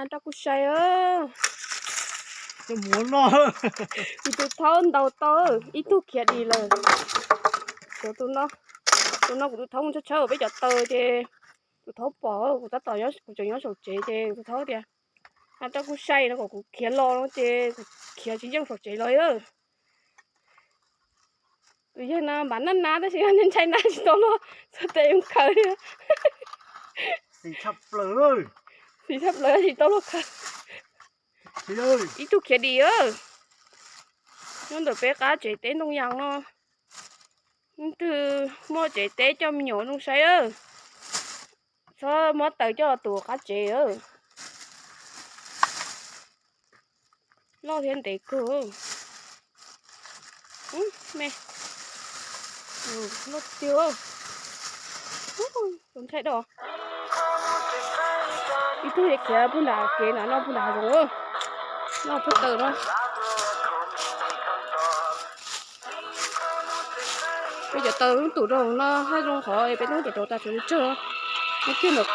Rau kuv saib. Tus thaub ntaus tau, ib tug khiav dim lawm. Tus no, tus no kuv tus thaub mus tshawb tshawb peb cov taws ces tus thaub pom kuv tab tom, kuv tseem nyob saum tsev ces tus thaub tias, rau kuv saib no kom kuv khiav los no ces kuv khiav tsis yeej saum tsev los. Tus yawg no npav nab nab tab sis ntshai nab tsis tau luag txog tes khaws li. Xis tshaj plaws tsis tau luag khaws. Ib tug khiav dim. Nyob ntawm peb qab tsev teb ntoo yas no. Leej twg muaj tsev teb coj me nyuam zoo saib, txhob muab taws coj tus qab tsev. Loj thiab ntev kawg. Me, loj tiag. Tus ntshai dab. Ib tug khiav puag nram kev nram no puag nram hav zoov. Noj peb taws no. Peb cov taws lub tum rau no haj zoo qhov peb twb rau rau tas tsawg tsawg. Nyob kiag ntawm